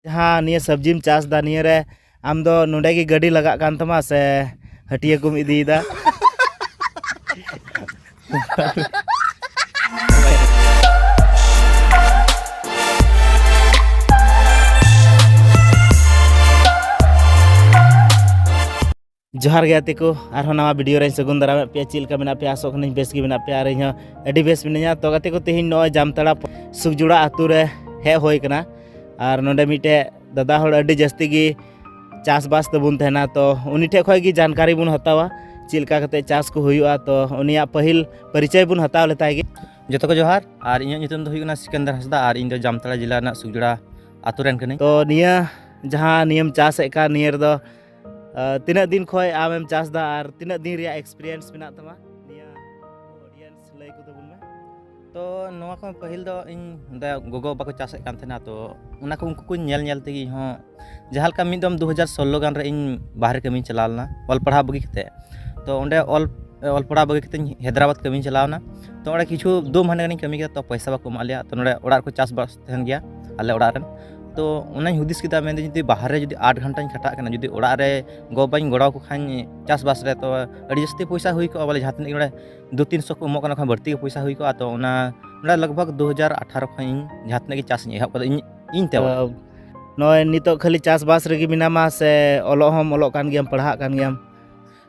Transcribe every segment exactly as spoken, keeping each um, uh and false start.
ᱡᱟᱦᱟᱸ ᱱᱤᱭᱟᱹ ᱥᱚᱵᱽᱡᱤᱢ ᱪᱟᱥ ᱫᱟ, ᱱᱤᱭᱟᱹ ᱨᱮ ᱟᱢ ᱫᱚ ᱱᱚᱰᱮ ᱜᱮ ᱜᱟᱹᱰᱤ ᱞᱟᱜᱟᱜ ᱠᱟᱱ ᱛᱟᱢᱟ ᱥᱮ ᱦᱟᱹᱴᱤᱭᱟᱹ ᱠᱚᱢ ᱤᱫᱤᱭᱮᱫᱟ? ᱡᱚᱦᱟᱨ ᱜᱮ ᱜᱟᱛᱮ ᱠᱚ, ᱟᱨᱦᱚᱸ ᱱᱟᱣᱟ ᱵᱷᱤᱰᱤᱭᱳ ᱨᱮᱧ ᱥᱟᱹᱜᱩᱱ ᱫᱟᱨᱟᱢᱮᱫ ᱯᱮᱭᱟ᱾ ᱪᱮᱫ ᱞᱮᱠᱟ ᱢᱮᱱᱟᱜ ᱯᱮᱭᱟ? ᱟᱥᱚᱜ ᱠᱟᱹᱱᱟᱹᱧ ᱵᱮᱥ ᱜᱮ ᱢᱮᱱᱟᱜ ᱯᱮᱭᱟ, ᱟᱨ ᱤᱧ ᱦᱚᱸ ᱟᱹᱰᱤ ᱵᱮᱥ ᱢᱤᱱᱟᱹᱧᱟ᱾ ᱛᱚ ᱜᱟᱛᱮ ᱠᱚ, ᱛᱮᱦᱮᱧ ᱱᱚᱜᱼᱚᱭ ᱡᱟᱢᱛᱟᱲᱟ ᱥᱩᱠᱡᱩᱲᱟ ᱟᱹᱛᱩ ᱨᱮ ᱦᱮᱡ ᱦᱩᱭ ᱠᱟᱱᱟ, ᱟᱨ ᱱᱚᱰᱮ ᱢᱤᱫᱴᱮᱡ ᱫᱟᱫᱟ ᱦᱚᱲ ᱟᱹᱰᱤ ᱡᱟᱹᱥᱛᱤ ᱜᱮ ᱪᱟᱥᱵᱟᱥ ᱛᱟᱵᱚᱱ ᱛᱟᱦᱮᱱᱟ, ᱛᱚ ᱩᱱᱤ ᱴᱷᱮᱡ ᱠᱷᱚᱡ ᱜᱮ ᱡᱟᱱᱠᱟᱨᱤ ᱵᱚᱱ ᱦᱟᱛᱟᱣᱟ ᱪᱮᱫ ᱞᱮᱠᱟ ᱠᱟᱛᱮ ᱪᱟᱥ ᱠᱚ ᱦᱩᱭᱩᱜᱼᱟ᱾ ᱛᱚ ᱩᱱᱤᱭᱟᱜ ᱯᱟᱹᱦᱤᱞ ᱯᱚᱨᱤᱪᱚᱭ ᱵᱚᱱ ᱦᱟᱛᱟᱣ ᱞᱮᱛᱟᱭ ᱜᱮ᱾ ᱡᱚᱛᱚ ᱠᱚ ᱡᱚᱦᱟᱨ, ᱟᱨ ᱤᱧᱟᱹᱜ ᱧᱩᱛᱩᱢ ᱫᱚ ᱦᱩᱭᱩᱜ ᱠᱟᱱᱟ ᱥᱤᱠᱟᱱᱫᱟᱨ ᱦᱟᱸᱥᱫᱟ, ᱟᱨ ᱤᱧ ᱫᱚ ᱡᱟᱢᱛᱟᱲᱟ ᱡᱮᱞᱟ ᱨᱮᱱᱟᱜ ᱥᱩᱠᱡᱩᱲᱟ ᱟᱹᱛᱩ ᱨᱮᱱ ᱠᱟᱹᱱᱟᱹᱧ᱾ ᱛᱚ ᱱᱤᱭᱟᱹ ᱡᱟᱦᱟᱸ ᱱᱤᱭᱟᱹᱢ ᱪᱟᱥᱮᱫ ᱠᱟᱱ, ᱱᱤᱭᱟᱹ ᱨᱮᱫᱚ ᱟᱨ ᱛᱤᱱᱟᱹᱜ ᱫᱤᱱ ᱠᱷᱚᱡ ᱟᱢᱮᱢ ᱪᱟᱥ ᱫᱟ ᱟᱨ ᱛᱤᱱᱟᱹᱜ ᱫᱤᱱ ᱨᱮᱭᱟᱜ ᱮᱠᱥᱯᱤᱨᱤᱭᱮᱱᱥ ᱢᱮᱱᱟᱜ ᱛᱟᱢᱟ? ᱱᱤᱭᱟᱹ ᱚᱰᱤᱭᱮᱱᱥ ᱞᱟᱹᱭ ᱠᱚ ᱛᱟᱵᱚᱱ ᱢᱮ᱾ ᱛᱚ ᱱᱚᱣᱟ ᱠᱚ ᱯᱟᱹᱦᱤᱞ ᱫᱚ ᱤᱧ ᱫᱟ-, ᱜᱚᱜᱚ ᱵᱟᱵᱟ ᱠᱚ ᱪᱟᱥᱮᱫ ᱠᱟᱱ ᱛᱟᱦᱮᱱᱟ, ᱛᱚ ᱚᱱᱟ ᱠᱚ ᱩᱱᱠᱩ ᱠᱚ ᱧᱮᱞ ᱧᱮᱞ ᱛᱮᱜᱮ ᱤᱧ ᱦᱚᱸ ᱡᱟᱦᱟᱸ ᱞᱮᱠᱟ ᱢᱤᱫ ᱫᱚᱢ ᱫᱩ ᱦᱟᱡᱟᱨ ᱥᱳᱞᱞᱳ ᱜᱟᱱ ᱨᱮ ᱤᱧ ᱵᱟᱦᱨᱮ ᱠᱟᱹᱢᱤᱧ ᱪᱟᱞᱟᱣ ᱞᱮᱱᱟ ᱚᱞ ᱯᱟᱲᱦᱟᱣ ᱵᱟᱹᱜᱤ ᱠᱟᱛᱮ᱾ ᱛᱚ ᱚᱸᱰᱮ ᱚᱞ, ᱚᱞ ᱯᱟᱲᱦᱟᱣ ᱵᱟᱹᱜᱤ ᱠᱟᱛᱮ ᱤᱧ ᱦᱟᱭᱫᱨᱟᱵᱟᱫᱽ ᱠᱟᱹᱢᱤᱧ ᱪᱟᱞᱟᱣ ᱮᱱᱟ᱾ ᱛᱚ ᱚᱸᱰᱮ ᱠᱤᱪᱷᱩ ᱫᱩ ᱢᱟᱹᱦᱱᱟᱹ ᱜᱟᱱᱤᱧ ᱠᱟᱹᱢᱤ ᱠᱮᱫᱟ, ᱛᱚ ᱯᱚᱭᱥᱟ ᱵᱟᱠᱚ ᱮᱢᱟᱜ ᱞᱮᱭᱟ᱾ ᱛᱚ ᱱᱚᱰᱮ ᱚᱲᱟᱜ ᱨᱮᱠᱚ ᱪᱟᱥᱵᱟᱥ ᱛᱟᱦᱮᱱ ᱜᱮᱭᱟ ᱟᱞᱮ ᱚᱲᱟᱜ ᱨᱮᱱ᱾ ᱛᱚ ᱚᱱᱟᱧ ᱦᱩᱫᱤᱥ ᱠᱮᱫᱟ, ᱢᱮᱱᱫᱟᱹᱧ ᱡᱩᱫᱤ ᱵᱟᱦᱨᱮ ᱨᱮ ᱡᱩᱫᱤ ᱟᱴ ᱜᱷᱚᱱᱴᱟᱧ ᱠᱷᱟᱴᱟᱜ ᱠᱟᱱᱟ, ᱡᱩᱫᱤ ᱚᱲᱟᱜ ᱨᱮ ᱜᱚ ᱵᱟᱵᱟᱧ ᱜᱚᱲᱚ ᱟᱠᱚ ᱠᱷᱟᱱ ᱪᱟᱥᱵᱟᱥ ᱨᱮ, ᱛᱚ ᱟᱹᱰᱤ ᱡᱟᱹᱥᱛᱤ ᱯᱚᱭᱥᱟ ᱦᱩᱭ ᱠᱚᱜᱼᱟ, ᱵᱚᱞᱮ ᱡᱟᱦᱟᱸ ᱛᱤᱱᱟᱹᱜ ᱜᱮ ᱱᱚᱰᱮ ᱫᱩ ᱛᱤᱱᱥᱚ ᱠᱚ ᱮᱢᱚᱜ ᱠᱟᱱᱟ, ᱠᱷᱟᱱ ᱵᱟᱹᱲᱛᱤ ᱜᱮ ᱯᱚᱭᱥᱟ ᱦᱩᱭ ᱠᱚᱜᱼᱟ᱾ ᱛᱚ ᱚᱱᱟ ᱱᱚᱰᱮ ᱞᱟᱜᱽ ᱵᱷᱟᱜᱽ ᱫᱩ ᱦᱟᱡᱟᱨ ᱟᱴᱷᱟᱨᱚ ᱠᱷᱚᱱ ᱤᱧ ᱡᱟᱦᱟᱸ ᱛᱤᱱᱟᱹᱜ ᱜᱮ ᱪᱟᱥ ᱤᱧ ᱮᱦᱚᱵ ᱠᱟᱫᱟ ᱤᱧ, ᱤᱧ ᱛᱮ᱾ ᱛᱚ ᱱᱚᱜᱼᱚᱭ ᱱᱤᱛᱚᱜ ᱠᱷᱟᱹᱞᱤ ᱪᱟᱥᱵᱟᱥ ᱨᱮᱜᱮ ᱢᱮᱱᱟᱢᱟ ᱥᱮ ᱚᱞᱚᱜ ᱦᱚᱸᱢ ᱚᱞᱚᱜ ᱠᱟᱱ ᱜᱮᱭᱟᱢ, ᱯᱟᱲᱦᱟᱜ ᱠᱟᱱ ᱜᱮᱭᱟᱢ?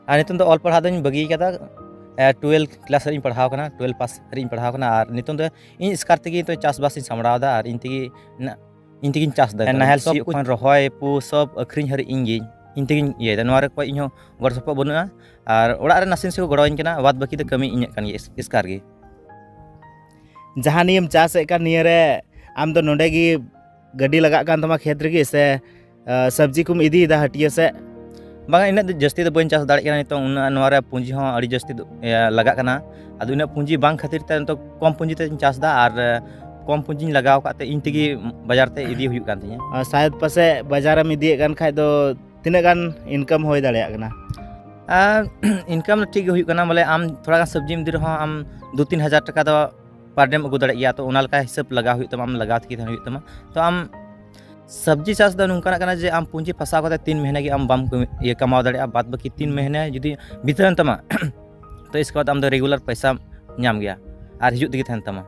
ᱟᱨ ᱱᱤᱛᱚᱝ ᱫᱚ ᱚᱞ ᱯᱟᱲᱦᱟᱜ ᱫᱚᱧ ᱵᱟᱹᱜᱤ ᱠᱟᱫᱟ᱾ ᱴᱩᱭᱮᱞᱵᱷ ᱠᱞᱟᱥ ᱦᱟᱹᱨᱤᱡ ᱤᱧ ᱯᱟᱲᱦᱟᱣ ᱠᱟᱱᱟ, ᱴᱩᱭᱮᱞᱵᱷ ᱯᱟᱥ ᱦᱟᱹᱨᱤᱡ ᱤᱧ ᱯᱟᱲᱦᱟᱣ ᱠᱟᱱᱟ᱾ ᱟᱨ ᱱᱤᱛᱚᱝ ᱫᱚ ᱤᱧ ᱮᱥᱠᱟᱨ ᱛᱮᱜᱮ ᱱᱤᱛᱚᱜ ᱪᱟᱥᱵᱟᱥ ᱤᱧ ᱥᱟᱢᱵᱲᱟᱣ ᱮᱫᱟ, ᱟᱨ ᱤᱧ ᱛᱮᱜᱮ ᱱᱟ-, ᱤᱧ ᱛᱮᱜᱮᱧ ᱪᱟᱥ ᱮᱫᱟ᱾ ᱱᱟᱦᱮᱞ ᱥᱤᱭᱳᱜ ᱠᱷᱚᱱ ᱨᱚᱦᱚᱭ, ᱯᱩ, ᱥᱚᱵ ᱟᱹᱠᱷᱨᱤᱧ ᱦᱟᱹᱨᱤᱡ ᱤᱧ ᱜᱮ, ᱤᱧ ᱛᱮᱜᱮᱧ ᱤᱭᱟᱹᱭᱮᱫᱟ᱾ ᱱᱚᱣᱟ ᱨᱮ ᱚᱠᱚᱭ ᱤᱧ ᱦᱚᱸ ᱜᱚᱲᱚ ᱥᱚᱯᱚᱦᱚᱫ ᱵᱟᱹᱱᱩᱜᱼᱟ, ᱟᱨ ᱚᱲᱟᱜ ᱨᱮ ᱱᱟᱥᱮ ᱱᱟᱥᱮ ᱠᱚ ᱜᱚᱲᱚᱣᱟᱹᱧ ᱠᱟᱱᱟ, ᱵᱟᱫ ᱵᱟᱹᱠᱤ ᱫᱚ ᱠᱟᱹᱢᱤ ᱤᱧᱟᱹᱜ ᱠᱟᱱ ᱜᱮᱭᱟ ᱮᱥ-, ᱮᱥᱠᱟᱨ ᱜᱮ᱾ ᱡᱟᱦᱟᱸ ᱱᱤᱭᱟᱹᱢ ᱪᱟᱥᱮᱫ ᱠᱟᱱ, ᱱᱤᱭᱟᱹ ᱨᱮ ᱟᱢ ᱫᱚ ᱱᱚᱰᱮ ᱜᱮ ᱜᱟᱹᱰᱤ ᱞᱟᱜᱟᱜ ᱠᱟᱱ ᱛᱟᱢᱟ ᱠᱷᱮᱛ ᱨᱮᱜᱮ, ᱥᱮ ᱟᱸ, ᱥᱚᱵᱽᱡᱤ ᱠᱚᱢ ᱤᱫᱤᱭᱮᱫᱟ ᱦᱟᱹᱴᱤᱭᱟᱹ ᱥᱮᱫ? ᱵᱟᱝᱟ, ᱤᱱᱟᱹᱜ ᱫᱚ ᱡᱟᱹᱥᱛᱤ ᱫᱚ ᱵᱟᱹᱧ ᱪᱟᱥ ᱫᱟᱲᱮᱭᱟᱜ ᱠᱟᱱᱟ ᱱᱤᱛᱚᱝ, ᱩᱱᱟᱹᱜ ᱱᱚᱣᱟ ᱨᱮ ᱯᱩᱸᱡᱤ ᱦᱚᱸ ᱟᱹᱰᱤ ᱡᱟᱹᱥᱛᱤ ᱫᱚ, ᱤᱭᱟᱹ, ᱞᱟᱜᱟᱜ ᱠᱟᱱᱟ᱾ ᱟᱫᱚ ᱩᱱᱟᱹᱜ ᱯᱩᱸᱡᱤ ᱵᱟᱝ ᱠᱷᱟᱹᱛᱤᱨ ᱛᱮ ᱱᱤᱛᱚᱜ ᱠᱚᱢ ᱯᱩᱸᱡᱤ ᱛᱮᱧ ᱪᱟᱥ ᱮᱫᱟ, ᱟᱨ, ᱮ, ᱠᱚᱢ ᱯᱩᱸᱡᱤᱧ ᱞᱟᱜᱟᱣ ᱟᱠᱟᱫ ᱛᱮ ᱤᱧ ᱛᱮᱜᱮ ᱵᱟᱡᱟᱨ ᱛᱮ ᱤᱫᱤ ᱦᱩᱭᱩᱜ ᱠᱟᱱ ᱛᱤᱧᱟᱹ᱾ ᱟᱨ ᱥᱟᱭᱮᱫ ᱯᱟᱥᱮᱡ ᱵᱟᱡᱟᱨᱮᱢ ᱤᱫᱤᱭᱮᱫ ᱠᱟᱱ ᱠᱷᱟᱡ ᱫᱚ ᱛᱤᱱᱟᱹᱜ ᱜᱟᱱ ᱤᱱᱠᱟᱢ ᱦᱩᱭ ᱫᱟᱲᱮᱭᱟᱜ ᱠᱟᱱᱟ? ᱟᱨ ᱤᱱᱠᱟᱢ ᱫᱚ ᱴᱷᱤᱠ ᱜᱮ ᱦᱩᱭᱩᱜ ᱠᱟᱱᱟ, ᱵᱚᱞᱮ ᱟᱢ ᱛᱷᱚᱲᱟ ᱜᱟᱱ ᱥᱚᱵᱽᱡᱤᱢ ᱤᱫᱤ ᱨᱮᱦᱚᱸ ᱟᱢ ᱫᱩ ᱛᱤᱱ ᱦᱟᱡᱟᱨ ᱴᱟᱠᱟ ᱫᱚ per day ᱮᱢ ᱟᱹᱜᱩ ᱫᱟᱲᱮᱭᱟᱜ ᱜᱮᱭᱟ᱾ ᱛᱚ ᱚᱱᱟ ᱞᱮᱠᱟ ᱦᱤᱥᱟᱹᱵ ᱞᱟᱜᱟᱣ ᱦᱩᱭᱩᱜ ᱛᱟᱢᱟ, ᱟᱢ ᱞᱟᱜᱟᱣ ᱛᱮᱜᱮ ᱛᱟᱦᱮᱱ ᱦᱩᱭᱩᱜ ᱛᱟᱢᱟ᱾ ᱛᱚ ᱟᱢ ᱥᱚᱵᱽᱡᱤ ᱪᱟᱥ ᱫᱚ ᱱᱚᱝᱠᱟᱱᱟᱜ ᱠᱟᱱᱟ ᱡᱮ ᱟᱢ ᱯᱩᱸᱡᱤ ᱯᱷᱟᱥᱟᱣ ᱠᱟᱛᱮ ᱛᱤᱱ ᱢᱟᱹᱦᱱᱟᱹ ᱜᱮ ᱟᱢ ᱵᱟᱢ ᱠᱟᱹᱢᱤ, ᱤᱭᱟᱹ, ᱠᱟᱢᱟᱣ ᱫᱟᱲᱮᱭᱟᱜᱼᱟ, ᱵᱟᱫ ᱵᱟᱹᱠᱤ ᱛᱤᱱ ᱢᱟᱹᱦᱱᱟᱹ ᱡᱩᱫᱤ ᱵᱤᱛᱟᱹᱣᱮᱱ ᱛᱟᱢᱟ, ᱛᱚ ᱤᱥᱠᱮ ᱵᱟᱫ ᱟᱢ ᱫᱚ regular ᱯᱚᱭᱥᱟᱢ ᱧᱟᱢ ᱜᱮᱭᱟ ᱟᱨ ᱦᱤᱡᱩᱜ ᱛᱮᱜᱮ ᱛᱟᱦᱮᱱ ᱛᱟᱢᱟ᱾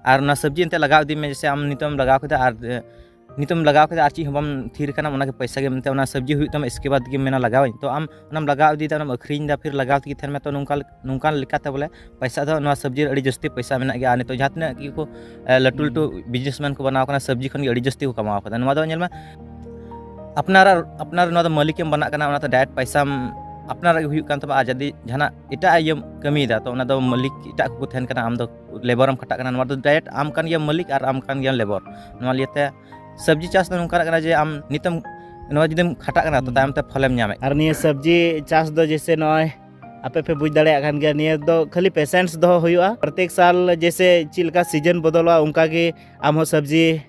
ᱟᱨ ᱚᱱᱟ ᱥᱚᱵᱽᱡᱤ ᱮᱱᱛᱮ ᱞᱟᱜᱟᱣ ᱤᱫᱤ ᱢᱮ, ᱡᱮᱭᱥᱮ ᱟᱢ ᱱᱤᱛᱚᱜ ᱮᱢ ᱞᱟᱜᱟᱣ ᱠᱮᱫᱟ ᱟᱨ, ᱮ, ᱱᱤᱛᱚᱜ ᱮᱢ ᱞᱟᱜᱟᱣ ᱠᱮᱫᱟ ᱟᱨ ᱪᱮᱫ ᱦᱚᱸ ᱵᱟᱢ ᱛᱷᱤᱨ ᱠᱟᱱᱟ, ᱚᱱᱟᱜᱮ ᱯᱚᱭᱥᱟ ᱜᱮ ᱮᱱᱛᱮ ᱚᱱᱟ ᱥᱚᱵᱽᱡᱤ ᱦᱩᱭᱩᱜ ᱛᱟᱢᱟ, ᱤᱥᱠᱮ ᱵᱟᱫ ᱜᱮᱢ ᱢᱮᱱᱟ ᱞᱟᱜᱟᱣᱟᱹᱧ, ᱛᱚ ᱟᱢ ᱚᱱᱟᱢ ᱞᱟᱜᱟᱣ ᱤᱫᱤᱭᱮᱫᱟ, ᱚᱱᱟᱢ ᱟᱹᱠᱷᱨᱤᱧ ᱮᱫᱟ, ᱯᱷᱤᱨ ᱞᱟᱜᱟᱣ ᱛᱮᱜᱮ ᱛᱟᱦᱮᱱ ᱢᱮ᱾ ᱛᱚ ᱱᱚᱝᱠᱟ, ᱱᱚᱝᱠᱟᱱ ᱞᱮᱠᱟᱛᱮ ᱵᱚᱞᱮ ᱯᱚᱭᱥᱟ ᱫᱚ ᱱᱚᱣᱟ ᱥᱚᱵᱽᱡᱤ ᱨᱮ ᱟᱹᱰᱤ ᱡᱟᱹᱥᱛᱤ ᱯᱚᱭᱥᱟ ᱢᱮᱱᱟᱜ ᱜᱮᱭᱟ᱾ ᱟᱨ ᱱᱤᱛᱚᱜ ᱡᱟᱦᱟᱸ ᱛᱤᱱᱟᱹᱜ ᱜᱮᱠᱚ, ᱮ, ᱞᱟᱹᱴᱩ ᱞᱟᱹᱴᱩ businessman ᱠᱚ ᱵᱮᱱᱟᱣ ᱠᱟᱱᱟ, ᱥᱚᱵᱽᱡᱤ ᱠᱷᱚᱱ ᱜᱮ ᱟᱹᱰᱤ ᱡᱟᱹᱥᱛᱤ ᱠᱚ ᱠᱟᱢᱟᱣ ᱠᱟᱫᱟ᱾ ᱱᱚᱣᱟ ᱫᱚ ᱧᱮᱞ ᱢᱮ, ᱟᱯᱱᱟᱨᱟᱜ, ᱟᱯᱱᱟᱨ ᱱᱚᱣᱟ ᱫᱚ ᱢᱟᱹᱞᱤᱠ ᱮᱢ ᱵᱮᱱᱟᱜ ᱠᱟᱱᱟ, ᱚᱱᱟᱛᱮ direct ᱯᱚᱭᱥᱟᱢ ᱟᱯᱱᱟᱨᱟᱜ ᱜᱮ ᱦᱩᱭᱩᱜ ᱠᱟᱱ ᱛᱟᱢᱟ᱾ ᱟᱨ ᱡᱩᱫᱤ ᱡᱟᱦᱟᱱᱟᱜ ᱮᱴᱟᱜ ᱤᱭᱟᱹᱢ ᱠᱟᱹᱢᱤᱭᱮᱫᱟ, ᱛᱚ ᱚᱱᱟ ᱫᱚ ᱢᱟᱹᱞᱤᱠ ᱮᱴᱟᱜ ᱠᱚᱠᱚ ᱛᱟᱦᱮᱱ ᱠᱟᱱᱟ, ᱟᱢ ᱫᱚ labour ᱮᱢ ᱠᱷᱟᱴᱟᱜ ᱠᱟᱱᱟ᱾ ᱱᱚᱣᱟ ᱫᱚ direct ᱟᱢ ᱠᱟᱱ ᱜᱮᱭᱟᱢ ᱢᱟᱹᱞᱤᱠ ᱟᱨ ᱟᱢ ᱠᱟᱱ ᱜᱮᱭᱟᱢ labour᱾ ᱱᱚᱣᱟ ᱞᱤᱭᱟᱹᱛᱮ ᱥᱚᱵᱽᱡᱤ ᱪᱟᱥ ᱫᱚ ᱱᱚᱝᱠᱟᱱᱟᱜ ᱠᱟᱱᱟ ᱡᱮ ᱟᱢ ᱱᱤᱛᱚᱜ ᱱᱚᱣᱟ ᱡᱩᱫᱤᱢ ᱠᱷᱟᱴᱟᱜ ᱠᱟᱱᱟ, ᱛᱚ ᱛᱟᱭᱚᱢ ᱛᱮ ᱯᱷᱚᱞᱮᱢ ᱧᱟᱢᱮᱫ᱾ ᱟᱨ ᱱᱤᱭᱟᱹ ᱥᱚᱵᱽᱡᱤ ᱪᱟᱥ ᱫᱚ ᱡᱮᱭᱥᱮ ᱱᱚᱜᱼᱚᱭ ᱟᱯᱮ ᱯᱮ ᱵᱩᱡᱽ ᱫᱟᱲᱮᱭᱟᱜ ᱠᱟᱱ ᱜᱮᱭᱟ, ᱱᱤᱭᱟᱹ ᱫᱚ ᱠᱷᱟᱹᱞᱤ patience ᱫᱚᱦᱚ ᱦᱩᱭᱩᱜᱼᱟ᱾ ᱯᱨᱚᱛᱮᱠ ᱥᱟᱞ ᱡᱮᱭᱥᱮ ᱪᱮᱫ ᱞᱮᱠᱟ season ᱵᱚᱫᱚᱞᱚᱜᱼᱟ, ᱚᱱᱠᱟ ᱜᱮ ᱟᱢ ᱦᱚᱸ ᱥᱚᱵᱽᱡᱤ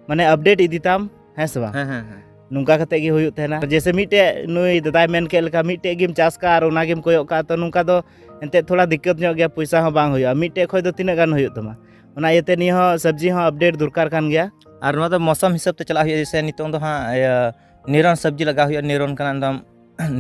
ᱢᱟᱱᱮ update ᱤᱫᱤ ᱛᱟᱢ, ᱦᱮᱸ ᱥᱮ ᱵᱟᱝ? ᱦᱮᱸ, ᱦᱮᱸ, ᱦᱮᱸ᱾ ᱱᱚᱝᱠᱟ ᱠᱟᱛᱮ ᱜᱮ ᱦᱩᱭᱩᱜ ᱛᱟᱦᱮᱱᱟ᱾ ᱡᱮᱭᱥᱮ ᱢᱤᱫᱴᱮᱡ ᱱᱩᱭ ᱫᱟᱫᱟᱭ ᱢᱮᱱ ᱠᱮᱫ ᱞᱮᱠᱟ, ᱢᱤᱫᱴᱮᱡ ᱜᱮᱢ ᱪᱟᱥ ᱠᱟᱜᱼᱟ ᱟᱨ ᱚᱱᱟ ᱜᱮᱢ ᱠᱚᱭᱚᱜ ᱠᱟᱜᱼᱟ, ᱛᱚ ᱱᱚᱝᱠᱟ ᱫᱚ ᱮᱱᱛᱮᱫ ᱛᱷᱚᱲᱟ ᱫᱤᱠᱠᱟᱛ ᱧᱚᱜ ᱜᱮᱭᱟ, ᱯᱚᱭᱥᱟ ᱦᱚᱸ ᱵᱟᱝ ᱦᱩᱭᱩᱜᱼᱟ᱾ ᱢᱤᱫᱴᱮᱡ ᱠᱷᱚᱡ ᱫᱚ ᱛᱤᱱᱟᱹᱜ ᱜᱟᱱ ᱦᱩᱭᱩᱜ ᱛᱟᱢᱟ? ᱚᱱᱟ ᱤᱭᱟᱹᱛᱮ ᱱᱤᱭᱟᱹ ᱦᱚᱸ ᱥᱚᱵᱽᱡᱤ ᱦᱚᱸ update ᱫᱚᱨᱠᱟᱨ ᱠᱟᱱ ᱜᱮᱭᱟ᱾ ᱟᱨ ᱱᱚᱣᱟ ᱫᱚ ᱢᱳᱥᱚᱢ ᱦᱤᱥᱟᱹᱵ ᱛᱮ ᱪᱟᱞᱟᱜ ᱦᱩᱭᱩᱜᱼᱟ᱾ ᱡᱮᱭᱥᱮ ᱱᱤᱛᱚᱝ ᱫᱚ ᱦᱟᱸᱜ, ᱤᱭᱟᱹ, ᱱᱤᱨᱚᱱ ᱥᱚᱵᱽᱡᱤ ᱞᱟᱜᱟᱣ ᱦᱩᱭᱩᱜᱼᱟ, ᱱᱤᱨᱚᱱ ᱠᱟᱱᱟ ᱮᱠᱫᱚᱢ,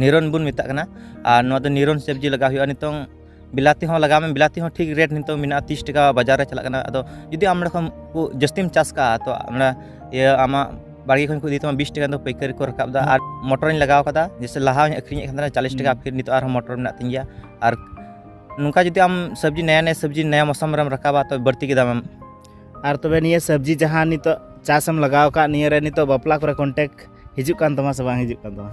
ᱱᱤᱨᱚᱱ ᱵᱚᱱ ᱢᱮᱛᱟᱜ ᱠᱟᱱᱟ᱾ ᱟᱨ ᱱᱚᱣᱟ ᱫᱚ ᱱᱤᱨᱚᱱ ᱥᱚᱵᱽᱡᱤ ᱞᱟᱜᱟᱣ ᱦᱩᱭᱩᱜᱼᱟ᱾ ᱱᱤᱛᱚᱝ ᱵᱤᱞᱟᱛᱤ ᱦᱚᱸ ᱞᱟᱜᱟᱣ ᱢᱮ, ᱵᱤᱞᱟᱛᱤ ᱦᱚᱸ ᱴᱷᱤᱠ rate ᱱᱤᱛᱚᱝ ᱢᱮᱱᱟᱜᱼᱟ, ᱛᱤᱥ ᱴᱟᱠᱟ ᱵᱟᱡᱟᱨ ᱨᱮ ᱪᱟᱞᱟᱜ ᱠᱟᱱᱟ᱾ ᱟᱫᱚ ᱡᱩᱫᱤ ᱟᱢ ᱚᱸᱰᱮ ᱠᱷᱚᱱ ᱠᱚ ᱡᱟᱹᱥᱛᱤᱢ ᱪᱟᱥ ᱠᱟᱜᱼᱟ, ᱛᱚ ᱚᱱᱟ ᱤᱭᱟᱹ ᱟᱢᱟᱜ ᱵᱟᱲᱜᱮ ᱠᱷᱚᱱ ᱠᱚ ᱤᱫᱤ ᱛᱟᱢᱟ ᱵᱤᱥ ᱴᱟᱠᱟ ᱫᱚ ᱯᱟᱹᱭᱠᱟᱹᱨᱤ ᱠᱚ ᱨᱟᱠᱟᱵ ᱮᱫᱟ᱾ ᱟᱨ ᱢᱚᱴᱚᱨᱤᱧ ᱞᱟᱜᱟᱣ ᱠᱟᱫᱟ, ᱡᱮᱭᱥᱮ ᱞᱟᱦᱟ ᱦᱚᱸᱧ ᱟᱹᱠᱷᱨᱤᱧᱮᱫ ᱠᱟᱱ ᱛᱟᱦᱮᱱᱟ ᱪᱟᱞᱤᱥ ᱴᱟᱠᱟ, ᱦᱩᱸ᱾ ᱯᱷᱤᱨ ᱱᱤᱛᱚᱜ ᱟᱨᱦᱚᱸ ᱢᱚᱴᱚᱨ ᱢᱮᱱᱟᱜ ᱛᱤᱧ ᱜᱮᱭᱟ᱾ ᱟᱨ ᱱᱚᱝᱠᱟ ᱡᱩᱫᱤ ᱟᱢ ᱥᱚᱵᱽᱡᱤ ᱱᱟᱭᱟ ᱱᱟᱭᱟ ᱥᱚᱵᱽᱡᱤ ᱱᱟᱭᱟ ᱢᱚᱥᱚᱢ ᱨᱮᱢ ᱨᱟᱠᱟᱵᱟ, ᱛᱚ ᱵᱟᱹᱲᱛᱤ ᱜᱮ ᱫᱟᱢᱮᱢ᱾ ᱟᱨ ᱛᱚᱵᱮ ᱱᱤᱭᱟᱹ ᱥᱚᱵᱽᱡᱤ ᱡᱟᱦᱟᱸ ᱱᱤᱛᱚᱜ ᱪᱟᱥ ᱮᱢ ᱞᱟᱜᱟᱣ ᱟᱠᱟᱫ, ᱱᱤᱭᱟᱹ ᱨᱮ ᱱᱤᱛᱚᱜ ᱵᱟᱯᱞᱟ ᱠᱚᱨᱮ contact ᱦᱤᱡᱩᱜ ᱠᱟᱱ ᱛᱟᱢᱟ ᱥᱮ ᱵᱟᱝ ᱦᱤᱡᱩᱜ ᱠᱟᱱ ᱛᱟᱢᱟ?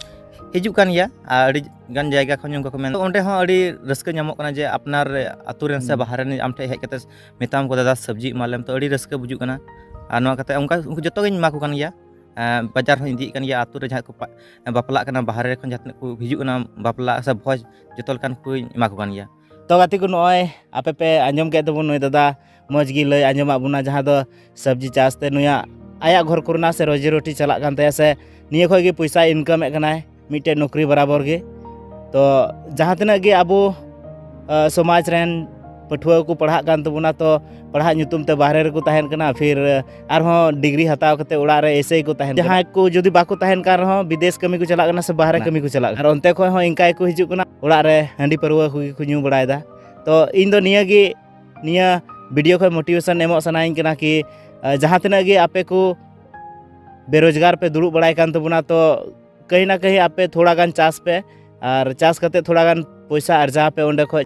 ᱦᱤᱡᱩᱜ ᱠᱟᱱ ᱜᱮᱭᱟ, ᱟᱨ ᱟᱹᱰᱤ ᱜᱟᱱ ᱡᱟᱭᱜᱟ ᱠᱷᱚᱱ ᱚᱱᱠᱟ ᱠᱚ ᱢᱮᱱ, ᱚᱸᱰᱮ ᱦᱚᱸ ᱟᱹᱰᱤ ᱨᱟᱹᱥᱠᱟᱹ ᱧᱟᱢᱚᱜ ᱠᱟᱱᱟ ᱡᱮ ᱟᱯᱱᱟᱨ ᱟᱹᱛᱩ ᱨᱮᱱ ᱥᱮ ᱦᱩᱸ᱾ ᱵᱟᱦᱨᱮ ᱨᱮᱱ ᱟᱢ ᱴᱷᱮᱱ ᱦᱮᱡ ᱠᱟᱛᱮ ᱢᱮᱛᱟᱢ ᱠᱚ, "ᱫᱟᱫᱟ, ᱥᱚᱵᱽᱡᱤ ᱮᱢᱟ ᱞᱮᱢ", ᱛᱚ ᱟᱹᱰᱤ ᱨᱟᱹᱥᱠᱟᱹ ᱵᱩᱡᱩᱜ ᱠᱟᱱᱟ᱾ ᱟᱨ ᱱᱚᱣᱟ ᱠᱟᱛᱮ ᱚᱱᱠᱟ ᱩᱱᱠᱩ ᱡᱚᱛᱚ ᱜᱤᱧ ᱮᱢᱟ ᱠᱚ ᱠᱟᱱ ᱜᱮᱭᱟ᱾ ᱮᱸ, ᱵᱟᱡᱟᱨ ᱦᱚᱸᱧ ᱤᱫᱤᱭᱮᱫ ᱠᱟᱱ ᱜᱮᱭᱟ, ᱟᱹᱛᱩ ᱨᱮ ᱡᱟᱦᱟᱸᱭ ᱠᱚ ᱯᱟ-, ᱵᱟᱯᱞᱟᱜ ᱠᱟᱱᱟ, ᱵᱟᱦᱨᱮ ᱠᱷᱚᱱ ᱡᱟᱦᱟᱸ ᱛᱤᱱᱟᱹᱜ ᱠᱚ ᱦᱤᱡᱩᱜ ᱠᱟᱱᱟ ᱵᱟᱯᱞᱟ ᱥᱮ ᱵᱷᱚᱡᱽ, ᱡᱚᱛᱚ ᱞᱮᱠᱟᱱ ᱠᱚᱧ ᱮᱢᱟ ᱠᱚ ᱠᱟᱱ ᱜᱮᱭᱟ᱾ ᱛᱚ ᱜᱟᱛᱮ ᱠᱚ, ᱱᱚᱜᱼᱚᱭ ᱟᱯᱮ ᱯᱮ ᱟᱸᱡᱚᱢ ᱠᱮᱫ ᱛᱟᱵᱚᱱ, ᱱᱩᱭ ᱫᱟᱫᱟ ᱢᱚᱡᱽ ᱜᱮ ᱞᱟᱹᱭ ᱟᱸᱡᱚᱢᱟᱫ ᱵᱚᱱᱟ, ᱡᱟᱦᱟᱸ ᱫᱚ ᱥᱚᱵᱽᱡᱤ ᱪᱟᱥ ᱛᱮ ᱱᱩᱭᱟᱜ, ᱟᱭᱟᱜ ᱜᱷᱚᱨ ᱠᱚᱨᱮᱱᱟᱜ ᱥᱮ ᱨᱳᱡᱤ ᱨᱳᱴᱤ ᱪᱟᱞᱟᱜ ᱠᱟᱱ ᱛᱟᱭᱟ, ᱥᱮ ᱱᱤᱭᱟᱹ ᱠᱷᱚᱡ ᱜᱮ ᱯᱚᱭᱥᱟᱭ income ᱮᱫ ᱠᱟᱱᱟᱭ ᱢᱤᱫᱴᱮᱡ ᱱᱚᱠᱨᱤ ᱵᱟᱨᱟᱵᱚᱨ ᱜᱮ᱾ ᱛᱚ ᱡᱟᱦᱟᱸ ᱛᱤᱱᱟᱹᱜ ᱜᱮ ᱟᱵᱚ, ᱟ, ᱥᱚᱢᱟᱡᱽ ᱨᱮᱱ ᱯᱟᱹᱴᱷᱩᱣᱟᱹ ᱠᱚ ᱯᱟᱲᱦᱟᱜ ᱠᱟᱱ ᱛᱟᱵᱚᱱᱟ, ᱛᱚ ᱯᱟᱲᱦᱟᱜ ᱧᱩᱛᱩᱢ ᱛᱮ ᱵᱟᱦᱨᱮ ᱨᱮᱠᱚ ᱛᱟᱦᱮᱱ ᱠᱟᱱᱟ, ᱯᱷᱤᱨ ᱟᱨᱦᱚᱸ ᱰᱤᱜᱽᱨᱤ ᱦᱟᱛᱟᱣ ᱠᱟᱛᱮ ᱚᱲᱟᱜ ᱨᱮ ᱮᱭᱥᱮ ᱜᱮᱠᱚ ᱛᱟᱦᱮᱱ ᱠᱟᱱᱟ᱾ ᱡᱟᱦᱟᱸᱭ ᱠᱚ ᱡᱩᱫᱤ ᱵᱟᱠᱚ ᱛᱟᱦᱮᱱ ᱠᱟᱱ ᱨᱮᱦᱚᱸ ᱵᱤᱫᱮᱥ ᱠᱟᱹᱢᱤ ᱠᱚ ᱪᱟᱞᱟᱜ ᱠᱟᱱᱟ ᱥᱮ ᱵᱟᱦᱨᱮ ᱠᱟᱹᱢᱤ ᱠᱚ ᱪᱟᱞᱟᱜ ᱠᱟᱱᱟ, ᱟᱨ ᱚᱱᱛᱮ ᱠᱷᱚᱱ ᱦᱚᱸ ᱤᱱᱠᱟ ᱜᱮᱠᱚ ᱦᱤᱡᱩᱜ ᱠᱟᱱᱟ, ᱚᱲᱟᱜ ᱨᱮ ᱦᱟᱺᱰᱤ ᱯᱟᱹᱨᱣᱟᱹ ᱠᱚᱜᱮ ᱠᱚ ᱧᱩ ᱵᱟᱲᱟᱭᱮᱫᱟ᱾ ᱛᱚ ᱤᱧ ᱫᱚ ᱱᱤᱭᱟᱹ ᱜᱮ, ᱱᱤᱭᱟᱹ ᱵᱷᱤᱰᱤᱭᱳ ᱠᱷᱚᱱ ᱢᱳᱴᱤᱵᱷᱮᱥᱚᱱ ᱮᱢᱚᱜ ᱥᱟᱱᱟᱧ ᱠᱟᱱᱟ ᱠᱤ ᱡᱟᱦᱟᱸ ᱛᱤᱱᱟᱹᱜ ᱜᱮ ᱟᱯᱮ ᱠᱚ ᱵᱮᱨᱳᱡᱽᱜᱟᱨ ᱯᱮ ᱫᱩᱲᱩᱵ ᱵᱟᱲᱟᱭ ᱠᱟᱱ ᱛᱟᱵᱚᱱᱟ, ᱛᱚ ᱠᱟᱹᱦᱤ ᱱᱟ ᱠᱟᱹᱦᱤ ᱟᱯᱮ ᱛᱷᱚᱲᱟ ᱜᱟᱱ ᱪᱟᱥ ᱯᱮ ᱟᱨ ᱪᱟᱥ ᱠᱟᱛᱮ ᱛᱷᱚᱲᱟ ᱜᱟᱱ ᱯᱚᱭᱥᱟ ᱟᱨᱡᱟᱣ ᱯᱮ ᱚᱸᱰᱮ ᱠᱷᱚᱡ᱾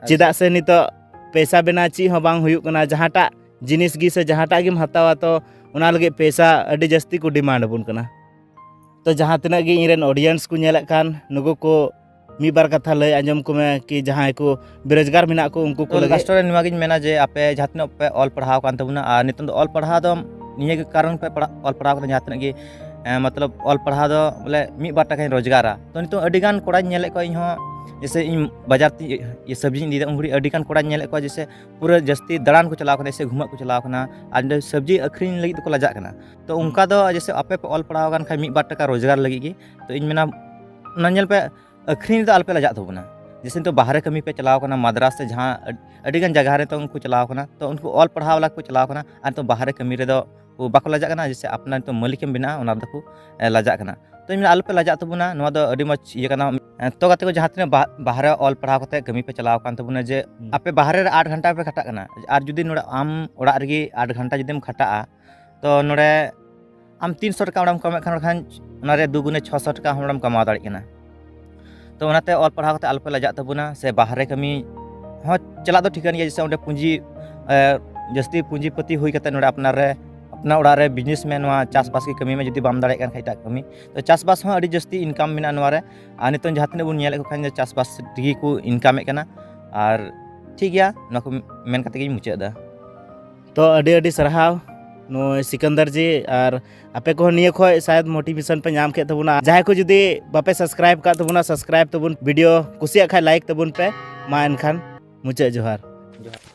ᱪᱮᱫᱟᱜ ᱥᱮ ᱱᱤᱛᱚᱜ ᱯᱚᱭᱥᱟ ᱵᱮᱱᱟᱣ ᱪᱮᱫ ᱦᱚᱸ ᱵᱟᱝ ᱦᱩᱭᱩᱜ ᱠᱟᱱᱟ, ᱡᱟᱦᱟᱸᱴᱟᱜ ᱡᱤᱱᱤᱥ ᱜᱮ ᱥᱮ ᱡᱟᱦᱟᱸᱴᱟᱜ ᱜᱮᱢ ᱦᱟᱛᱟᱣᱟ, ᱛᱚ ᱚᱱᱟ ᱞᱟᱹᱜᱤᱫ ᱯᱚᱭᱥᱟ ᱟᱹᱰᱤ ᱡᱟᱹᱥᱛᱤ ᱠᱚ ᱰᱤᱢᱟᱱᱰ ᱟᱵᱚᱱ ᱠᱟᱱᱟ᱾ ᱛᱚ ᱡᱟᱦᱟᱸ ᱛᱤᱱᱟᱹᱜ ᱜᱮ ᱤᱧ ᱨᱮᱱ ᱚᱰᱤᱭᱮᱱᱥ ᱠᱚ ᱧᱮᱞᱮᱫ ᱠᱟᱱ, ᱱᱩᱠᱩ ᱠᱚ ᱢᱤᱫ ᱵᱟᱨ ᱠᱟᱛᱷᱟ ᱞᱟᱹᱭ ᱟᱸᱡᱚᱢ ᱠᱚᱢᱮ ᱠᱤ ᱡᱟᱦᱟᱸᱭ ᱠᱚ ᱵᱮᱨᱳᱡᱽᱜᱟᱨ ᱢᱮᱱᱟᱜ ᱠᱚ ᱩᱱᱠᱩ ᱠᱚ ᱛᱚ ᱞᱟᱹᱜᱤᱫ᱾ ᱞᱟᱥᱴ ᱨᱮ ᱱᱚᱣᱟ ᱜᱤᱧ ᱢᱮᱱᱟ ᱡᱮ ᱟᱯᱮ ᱡᱟᱦᱟᱸ ᱛᱤᱱᱟᱹᱜ ᱯᱮ ᱚᱞ ᱯᱟᱲᱦᱟᱣ ᱠᱟᱱ ᱛᱟᱵᱚᱱᱟ, ᱟᱨ ᱱᱤᱛᱚᱝ ᱫᱚ ᱚᱞ ᱯᱟᱲᱦᱟᱣ ᱫᱚ ᱱᱤᱭᱟᱹ ᱜᱮ ᱠᱟᱨᱚᱱ ᱯᱮ ᱯᱟᱲᱦᱟᱜ, ᱚᱞ ᱯᱟᱲᱦᱟᱣ ᱠᱟᱱᱟ ᱡᱟᱦᱟᱸ ᱛᱤᱱᱟᱹᱜ ᱜᱮ, ᱮᱸ, ᱢᱚᱛᱞᱚᱵ ᱚᱞ ᱯᱟᱲᱦᱟᱣ ᱫᱚ ᱵᱚᱞᱮ ᱢᱤᱫ ᱵᱟᱨ ᱴᱟᱠᱟᱧ ᱨᱳᱡᱽᱜᱟᱨᱟ᱾ ᱛᱚ ᱱᱤᱛᱚᱝ ᱟᱹᱰᱤ ᱜᱟᱱ ᱠᱚᱲᱟᱧ ᱧᱮᱞᱮᱫ ᱠᱚᱣᱟ, ᱤᱧ ᱦᱚᱸ ᱡᱮᱭᱥᱮ ᱤᱧ ᱵᱟᱡᱟᱨ ᱛᱮ ᱤᱭᱟᱹ ᱥᱚᱵᱽᱡᱤᱧ ᱤᱫᱤᱭᱮᱫᱟ, ᱩᱱ ᱜᱷᱟᱹᱲᱤᱡ ᱟᱹᱰᱤ ᱜᱟᱱ ᱠᱚᱲᱟᱧ ᱧᱮᱞᱮᱫ ᱠᱚᱣᱟ ᱡᱮᱭᱥᱮ ᱯᱩᱨᱟᱹ ᱡᱟᱹᱥᱛᱤ ᱫᱟᱬᱟᱱ ᱠᱚ ᱪᱟᱞᱟᱣ ᱠᱟᱱᱟ ᱥᱮ ᱜᱷᱩᱢᱟᱜ ᱠᱚ ᱪᱟᱞᱟᱣ ᱠᱟᱱᱟ, ᱟᱨ ᱱᱚᱰᱮ ᱥᱚᱵᱽᱡᱤ ᱟᱹᱠᱷᱨᱤᱧ ᱞᱟᱹᱜᱤᱫ ᱫᱚᱠᱚ ᱞᱟᱡᱟᱜ ᱠᱟᱱᱟ᱾ ᱛᱚ ᱚᱱᱠᱟ ᱫᱚ ᱡᱮᱭᱥᱮ ᱟᱯᱮ ᱯᱮ ᱚᱞ ᱯᱟᱲᱦᱟᱣ ᱟᱠᱟᱱ ᱠᱷᱟᱱ ᱢᱤᱫ ᱵᱟᱨ ᱴᱟᱠᱟ ᱨᱳᱡᱽᱜᱟᱨ ᱞᱟᱹᱜᱤᱫ ᱜᱮ, ᱛᱚ ᱤᱧ ᱢᱮᱱᱟ ᱚᱱᱟ ᱧᱮᱞ ᱯᱮ, ᱟᱹᱠᱷᱨᱤᱧ ᱨᱮᱫᱚ ᱟᱞᱚᱯᱮ ᱞᱟᱡᱟᱜ ᱛᱟᱵᱚᱱᱟ᱾ ᱡᱮᱭᱥᱮ ᱱᱤᱛᱚᱜ ᱵᱟᱦᱨᱮ ᱠᱟᱹᱢᱤ ᱯᱮ ᱪᱟᱞᱟᱣ ᱠᱟᱱᱟ, ᱢᱟᱫᱽᱨᱟᱥ ᱥᱮ ᱡᱟᱦᱟᱸ ᱟᱹᱰ-, ᱟᱹᱰᱤᱜᱟᱱ ᱡᱟᱭᱜᱟ ᱨᱮ ᱱᱤᱛᱚᱝ ᱠᱚ ᱪᱟᱞᱟᱣ ᱠᱟᱱᱟ, ᱛᱚ ᱩᱱᱠᱩ ᱚᱞ ᱯᱟᱲᱦᱟᱣ ᱵᱟᱞᱟ ᱠᱚ ᱪᱟᱞᱟᱣ ᱠᱟᱱᱟ, ᱟᱨ ᱱᱤᱛᱚᱜ ᱵᱟᱦᱨᱮ ᱠᱟᱹᱢᱤ ᱨᱮᱫᱚ ᱠᱚ ᱵᱟᱠᱚ ᱞᱟᱡᱟᱜ ᱠᱟᱱᱟ᱾ ᱡᱮᱭᱥᱮ ᱟᱯᱱᱟᱨ ᱱᱤᱛᱚᱜ ᱢᱟᱹᱞᱤᱠ ᱮᱢ ᱵᱮᱱᱟᱜᱼᱟ, ᱚᱱᱟ ᱨᱮᱫᱚ ᱠᱚ, ᱮ, ᱞᱟᱡᱟᱜ ᱠᱟᱱᱟ᱾ ᱛᱚ ᱤᱧ ᱢᱮᱱᱟ ᱟᱞᱚᱯᱮ ᱞᱟᱡᱟᱜ ᱛᱟᱵᱚᱱᱟ, ᱱᱚᱣᱟ ᱫᱚ ᱟᱹᱰᱤ ᱢᱚᱡᱽ ᱤᱭᱟᱹ ᱠᱟᱱᱟ᱾ ᱮ, ᱛᱚ ᱜᱟᱛᱮ ᱠᱚ, ᱡᱟᱦᱟᱸ ᱛᱤᱱᱟᱹᱜ ᱵᱟ-, ᱵᱟᱦᱨᱮ ᱚᱞ ᱯᱟᱲᱦᱟᱣ ᱠᱟᱛᱮ ᱠᱟᱹᱢᱤ ᱯᱮ ᱪᱟᱞᱟᱣ ᱠᱟᱱ ᱛᱟᱵᱚᱱᱟ, ᱡᱮ ᱦᱩᱸ᱾ ᱟᱯᱮ ᱵᱟᱦᱨᱮ ᱨᱮ ᱟᱴ ᱜᱷᱚᱱᱴᱟ ᱯᱮ ᱠᱷᱟᱴᱟᱜ ᱠᱟᱱᱟ, ᱟᱨ ᱡᱩᱫᱤ ᱱᱚᱰᱮ ᱟᱢ ᱚᱲᱟᱜ ᱨᱮᱜᱮ ᱟᱴ ᱜᱷᱚᱱᱴᱟ ᱡᱩᱫᱤᱢ ᱠᱷᱟᱴᱟᱜᱼᱟ, ᱛᱚ ᱱᱚᱰᱮ ᱟᱢ ᱛᱤᱱᱥᱚ ᱴᱟᱠᱟ ᱚᱸᱰᱮᱢ ᱠᱟᱢᱟᱣᱮᱫ ᱠᱷᱟᱱ, ᱠᱷᱟᱱ ᱚᱱᱟ ᱨᱮ ᱫᱩ ᱜᱩᱱᱮ ᱪᱷᱚᱥᱚ ᱴᱟᱠᱟ ᱦᱚᱸ ᱚᱸᱰᱮᱢ ᱠᱟᱢᱟᱣ ᱫᱟᱲᱮᱭᱟᱜ ᱠᱟᱱᱟ᱾ ᱛᱚ ᱚᱱᱟᱛᱮ ᱚᱞ ᱯᱟᱲᱦᱟᱣ ᱠᱟᱛᱮ ᱟᱞᱚᱯᱮ ᱞᱟᱡᱟᱜ ᱛᱟᱵᱚᱱᱟ, ᱥᱮ ᱵᱟᱦᱨᱮ ᱠᱟᱹᱢᱤ ᱦᱚᱸ ᱪᱟᱞᱟᱜ ᱫᱚ ᱴᱷᱤᱠᱟᱹᱱ ᱜᱮᱭᱟ, ᱡᱮᱭᱥᱮ ᱚᱸᱰᱮ ᱯᱩᱸᱡᱤ, ᱮ, ᱡᱟᱹᱥᱛᱤ ᱯᱩᱸᱡᱤᱯᱟᱹᱛᱤ ᱦᱩᱭ ᱠᱟᱛᱮ ᱱᱚᱰᱮ ᱟᱯᱱᱟᱨ ᱨᱮ, ᱟᱯᱱᱟᱨ ᱚᱲᱟᱜ ᱨᱮ ᱵᱤᱡᱽᱱᱮᱥ ᱢᱮ, ᱱᱚᱣᱟ ᱪᱟᱥᱵᱟᱥ ᱜᱮ ᱠᱟᱹᱢᱤ ᱢᱮ, ᱡᱩᱫᱤ ᱵᱟᱢ ᱫᱟᱲᱮᱭᱟᱜ ᱠᱟᱱ ᱠᱷᱟᱡ ᱮᱴᱟᱜ ᱠᱟᱹᱢᱤ᱾ ᱛᱚ ᱪᱟᱥᱵᱟᱥ ᱦᱚᱸ ᱟᱹᱰᱤ ᱡᱟᱹᱥᱛᱤ ᱤᱱᱠᱟᱢ ᱢᱮᱱᱟᱜᱼᱟ ᱱᱚᱣᱟ ᱨᱮ, ᱟᱨ ᱱᱤᱛᱚᱝ ᱡᱟᱦᱟᱸ ᱛᱤᱱᱟᱹᱜ ᱵᱚᱱ ᱧᱮᱞᱮᱫ ᱠᱚ ᱠᱷᱟᱱ ᱡᱮ ᱪᱟᱥᱵᱟᱥ ᱛᱮᱜᱮ ᱠᱚ ᱤᱱᱠᱟᱢᱮᱫ ᱠᱟᱱᱟ, ᱟᱨ ᱴᱷᱤᱠ ᱜᱮᱭᱟ, ᱱᱚᱣᱟ ᱠᱚ ᱢᱮᱱ ᱠᱟᱛᱮ ᱜᱤᱧ ᱢᱩᱪᱟᱹᱫ ᱮᱫᱟ᱾ ᱛᱚ ᱟᱹᱰᱤ ᱟᱹᱰᱤ ᱥᱟᱨᱦᱟᱣ ᱱᱩᱭ ᱥᱤᱠᱟᱱᱫᱟᱨ ᱡᱤ, ᱟᱨ ᱟᱯᱮ ᱠᱚᱦᱚᱸ ᱱᱤᱭᱟᱹ ᱠᱷᱚᱡ ᱥᱟᱭᱟᱫ ᱢᱳᱴᱤᱵᱷᱮᱥᱚᱱ ᱯᱮ ᱧᱟᱢ ᱠᱮᱫ ᱛᱟᱵᱚᱱᱟ᱾ ᱡᱟᱦᱟᱸᱭ ᱠᱚ ᱡᱩᱫᱤ ᱵᱟᱯᱮ ᱥᱟᱵᱥᱠᱨᱟᱭᱤᱵ ᱠᱟᱜ ᱛᱟᱵᱚᱱᱟ, ᱥᱟᱵᱥᱠᱨᱟᱭᱤᱵ ᱛᱟᱵᱚᱱ, ᱵᱷᱤᱰᱤᱭᱳ ᱠᱩᱥᱤᱭᱟᱜ ᱠᱷᱟᱡ ᱞᱟᱭᱤᱠ ᱛᱟᱵᱚᱱ ᱯᱮ᱾ ᱢᱟ ᱮᱱᱠᱷᱟᱱ ᱢᱩᱪᱟᱹᱫ ᱡᱚᱦᱟᱨ᱾ ᱡᱚᱦᱟᱨ᱾